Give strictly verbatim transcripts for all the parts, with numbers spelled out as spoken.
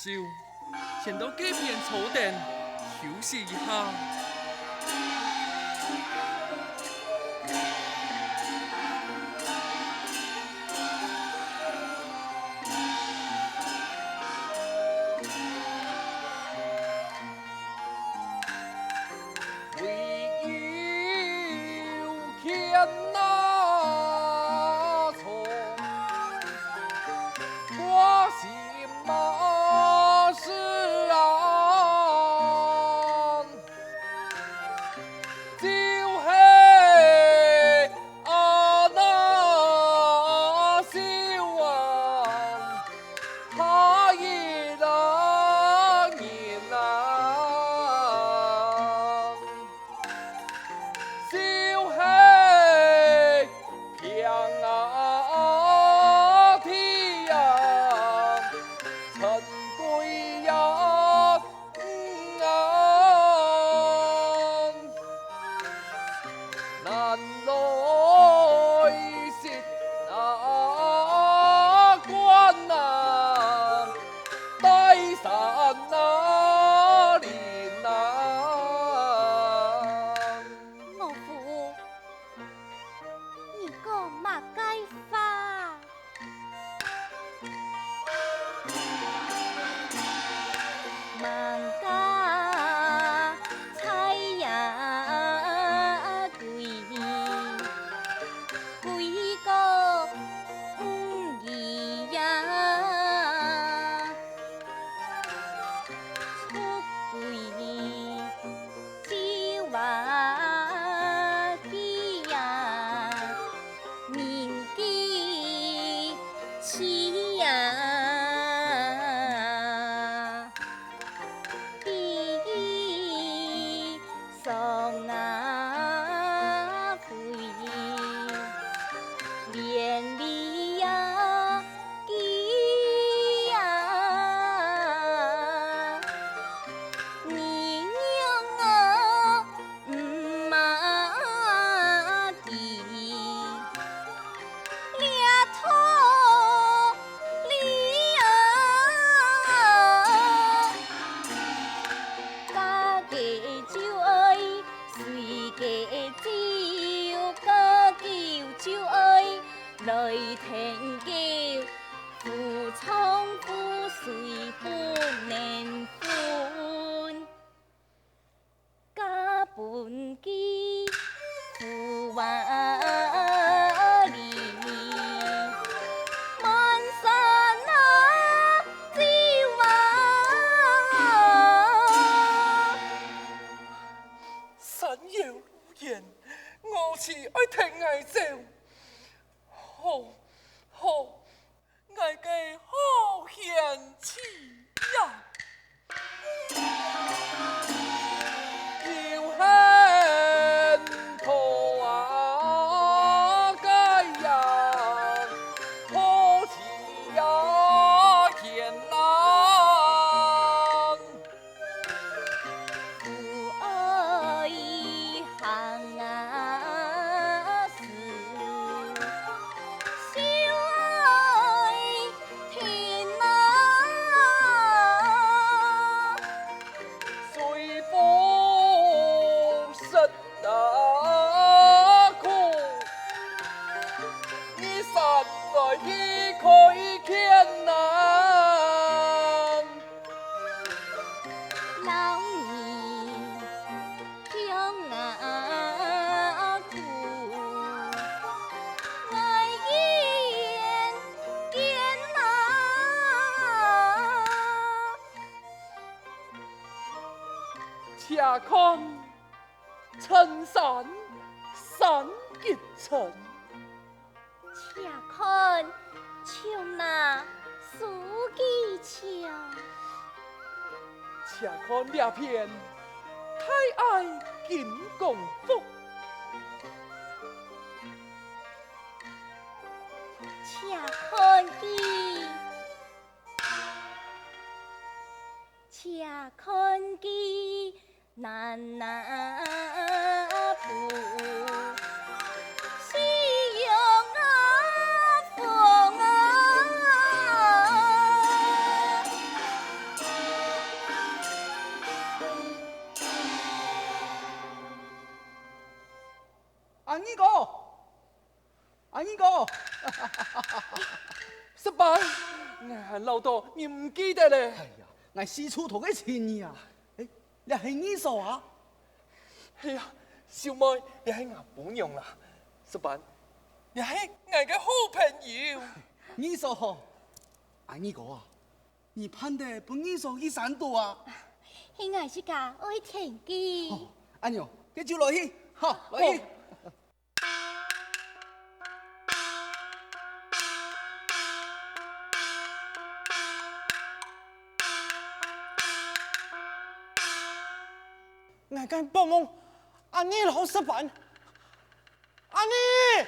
就先到該片坐等，休息一下。 唯有牽那蟲，掛心嘛事啊，就係啊那秀啊。 他一个人啊，就係平啊地啊，陈贵呀。 嗯啊，难来失啊关啊，带山啊林啊。岳父，你讲么个话？ 吂家菜呀贵，贵个五仁呀，出贵 酒啊，鸡呀，人个妻呀，比翼双啊飞，连理呀，鸡呀，你娘啊！ 毋嘛知，掠到你啊！嫁个就愛，隨个走，嫁个就愛，來𢯭手，夫唱婦隨不能分。 嫁分佢，苦啊哩，滿山啊走啊。山有路遠，我是愛𢯭𠊎走。好，好， 𠊎个好贤妻呀！有閒討啊該呀，討妻呀賢郎。 父愛行啊事，小愛聽啊。雖不食 啊苦，你山來去開墾啊。老人強啊苦，𠊎願見啊。且看 青山山極青。且看，像那書記長。且看這片，大愛金剛福。且看佢， 且看佢南那步，夕陽啊，風啊。阿二哥，阿二哥，石板，𠊎還恅著你毋記得咧。哎呀，𠊎四處討个尋你啊！哎，這係二嫂啊？係啊，秀妹，這係吾餔娘啦。石板，這係𠊎个好朋友。二嫂好，阿二哥啊， 你盼得分二嫂去山肚啊？係𠊎自家愛跈佢。哦，恁樣，該就來去，好，來去。𠊎个餔娘，阿二摎石板，阿二！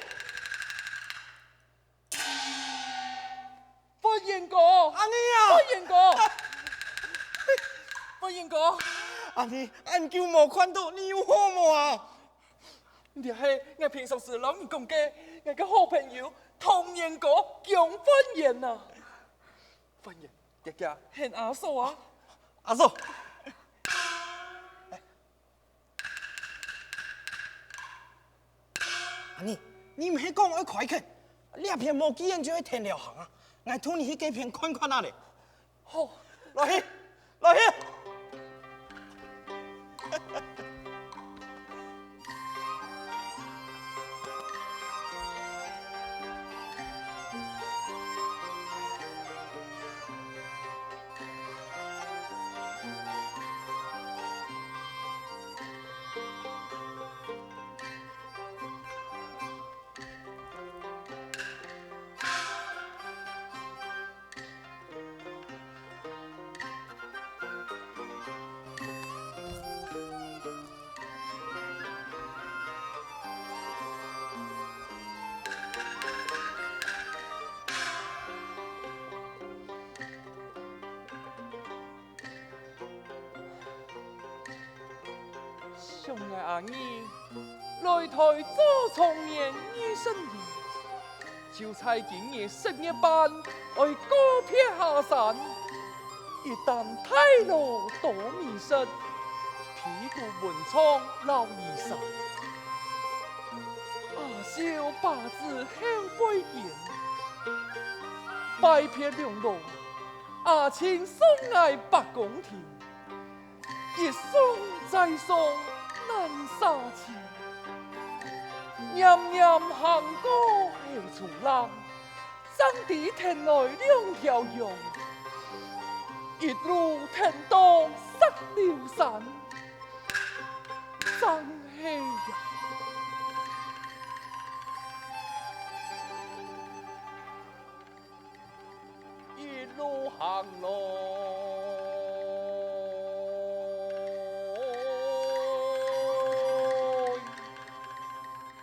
歡迎哥！阿二啊！歡迎哥！歡迎哥！阿二，恁久無看著你有好無啊？這係𠊎平常時摎你講个，𠊎个好朋友童年哥姜煥炎啊。煥炎，遽遽喊阿嫂啊。阿嫂。 阿二，你毋係講愛開墾，這片無幾遠就係田寮行啊！𠊎渡你去該片看看啊咧。好，來去，來去！ 想𠊎阿二來台做狀元二十年，就在今年十月半，愛告別下山，一擔大籮多米食，披肚文帳摎雨傘。阿秀把子後背肩，拜別兩老，阿親送𠊎八公亭。 一送再送難捨棄，念念行過後重浪，正知跈來兩條羊，一路跈到石榴山，正係呀。 一路行來，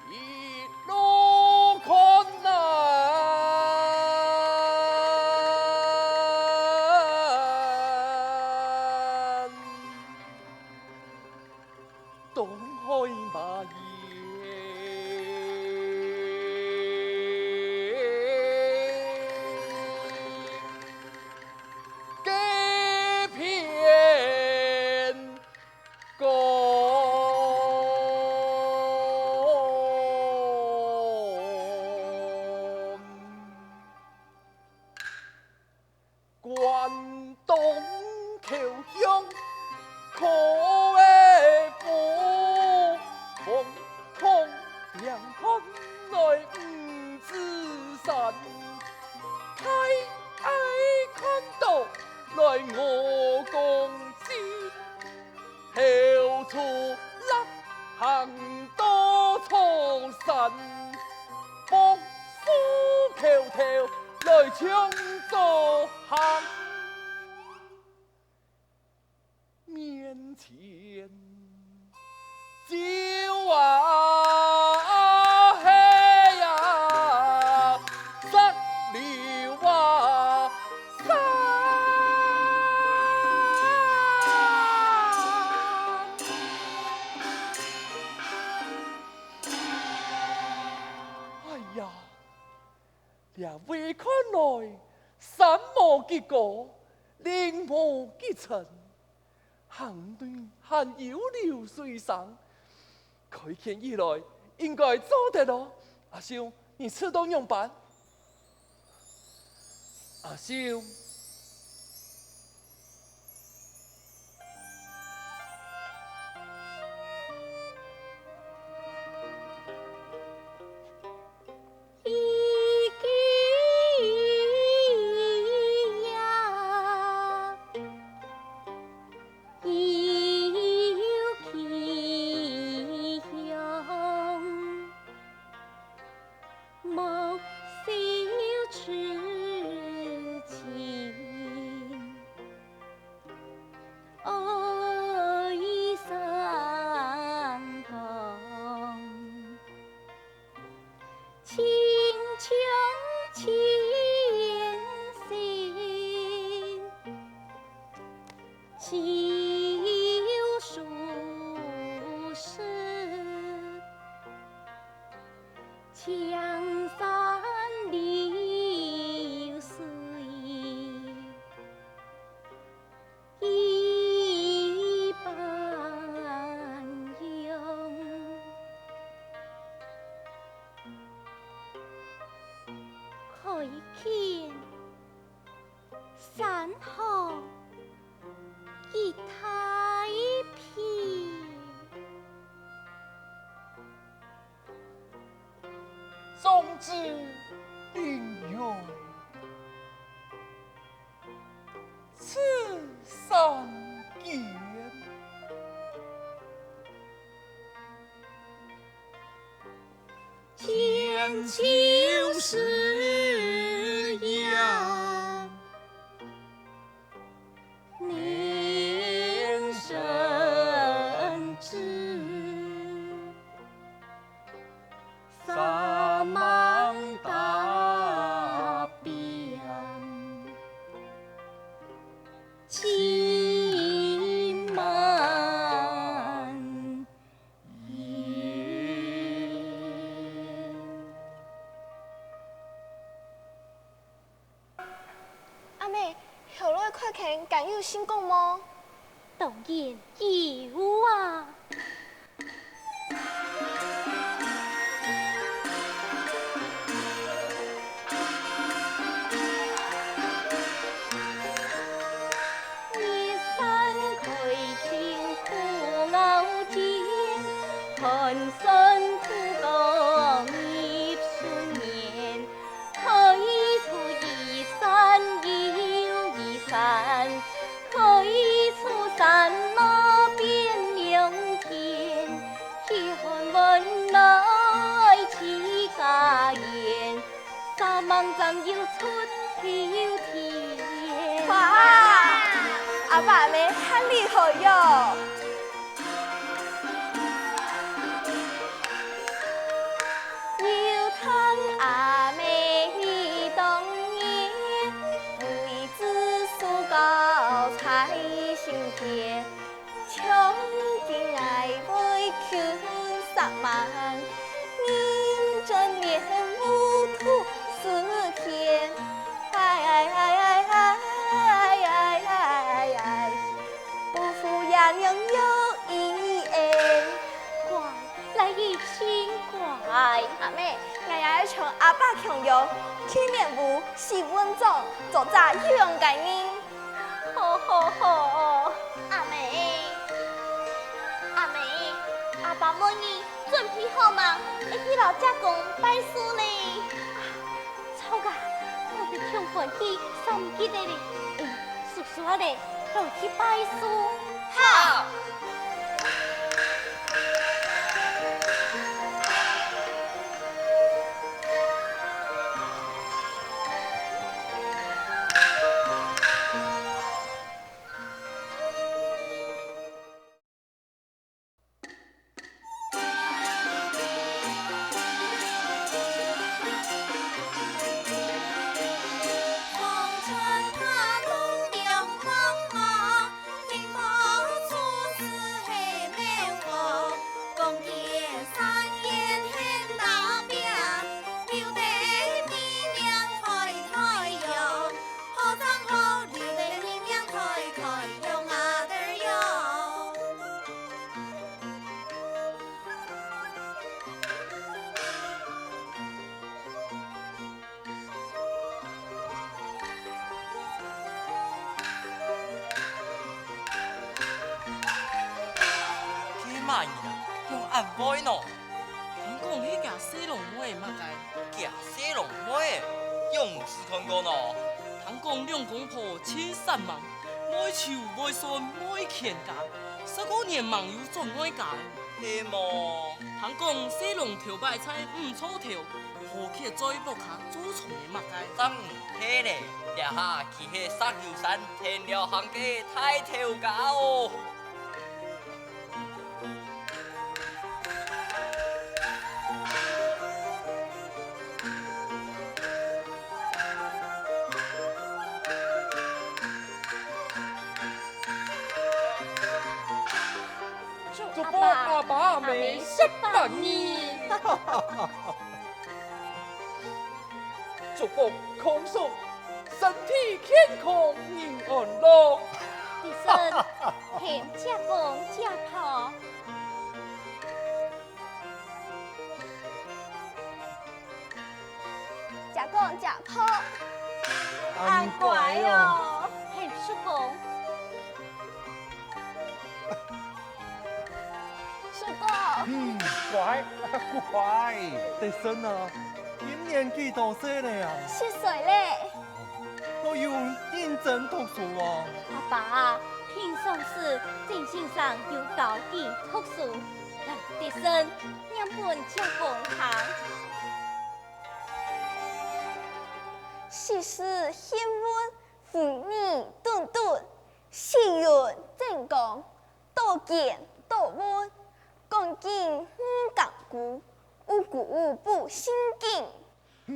一路困難。東海馬哎呀，這位看來山無幾高，嶺無幾深，行內還有流水聲，開墾以來應該做得哦。阿秀，你試著仰般？阿秀。阿姆，後來開墾敢有成功無？當然有啊！哇，阿爸阿姆恁厲害喲！ 乖，倈仔真乖。阿姆，𠊎也愛像阿爸共樣，去練武，習武，做隻有用个人。好好好。阿姆，阿姆，阿爸問你準備好吂？愛去摎姐公拜壽咧。 著啊，𠊎兜共下去三吉仔咧。嗯，叔叔啊咧，來去拜壽。好。會喏。聽講係厥細郎妹仔麼个？厥細郎妹仔，仰毋識看過喏？聽講兩公婆盡煞猛，會泅會算會牽家，煞過年吂有轉外家。係無？聽講細郎頭擺在五座頭，何解在屋下做蟲仔麼个？正毋係咧，這下佢係石油山田寮行个大頭家哦。 祝福阿爸阿姆十八年。祝福公孫身體健康，人安樂。醫生，喊姐公姐婆。 姐公姐婆。恁乖哦。喊叔公。叔公。嗯，乖，乖。德勝啊，今年幾多歲了啊？十歲咧。都有認真讀書啊？阿爸啊，平常時曾先生有教佢讀書。來，德勝， 念分姐公聽。時時興文，婦女頓頓，細人精光，多見多聞，趕緊五更鼓，五鼓鼓報新經。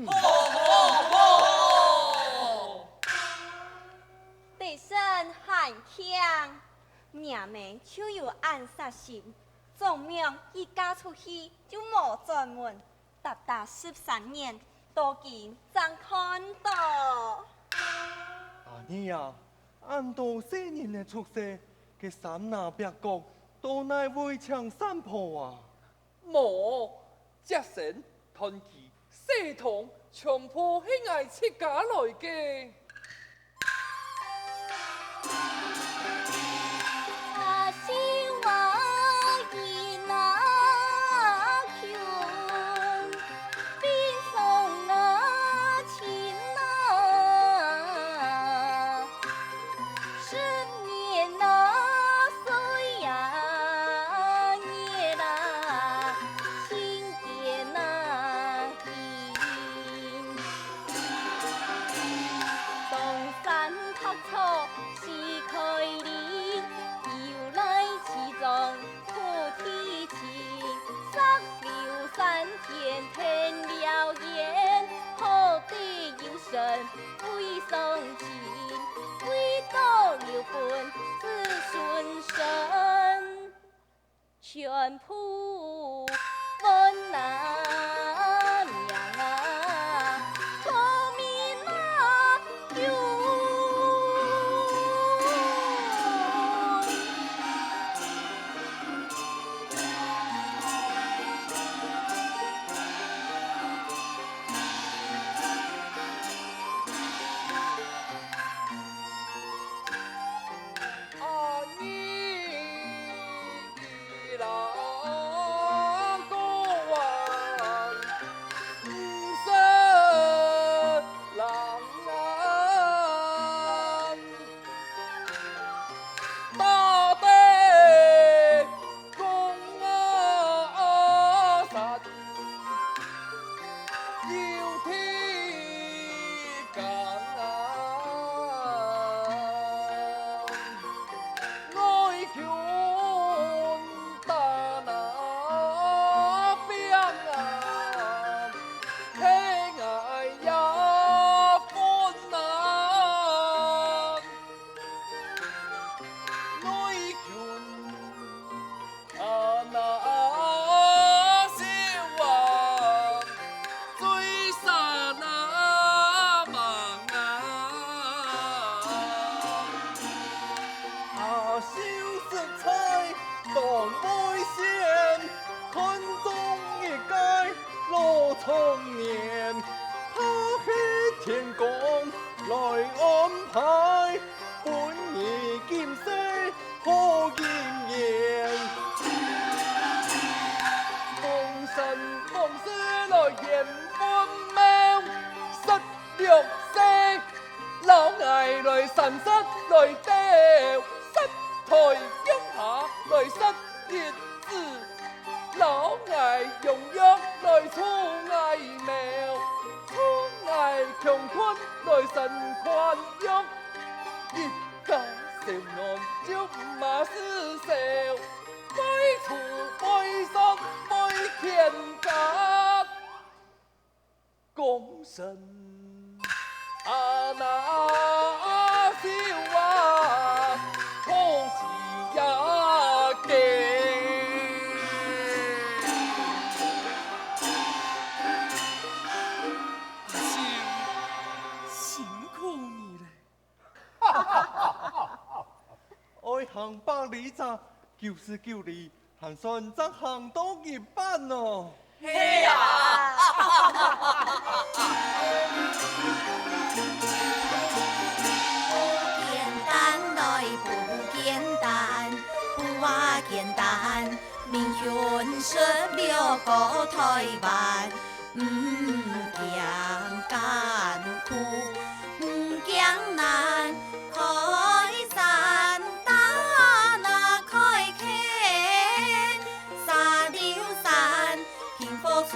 好，好，好！德勝還慶，若姆就有恁煞心，總命一嫁出去就無轉門。 搭搭十三年，到今正看到。阿二啊，恁多細人仔出世，該三嫲伯公到哪位請產婆啊？無，接生、斷氣、洗痛，全部係𠊎自家來个。三十來兜，三台腳下來殺一隻，摎𠊎用藥來助𠊎毆，助𠊎窮困來生款藥，一家小人就毋怕死愁，背厝背上背牽家。 公孫阿那秀啊，好死呀！阿秀，辛苦你了。 愛行百里者，九十九里，還算正行到一半哦。係啊！不簡單來不簡單，不啊簡單，命運失了个台灣。 毋驚艱苦，毋驚難，開山打那開墾，沙流山，平和處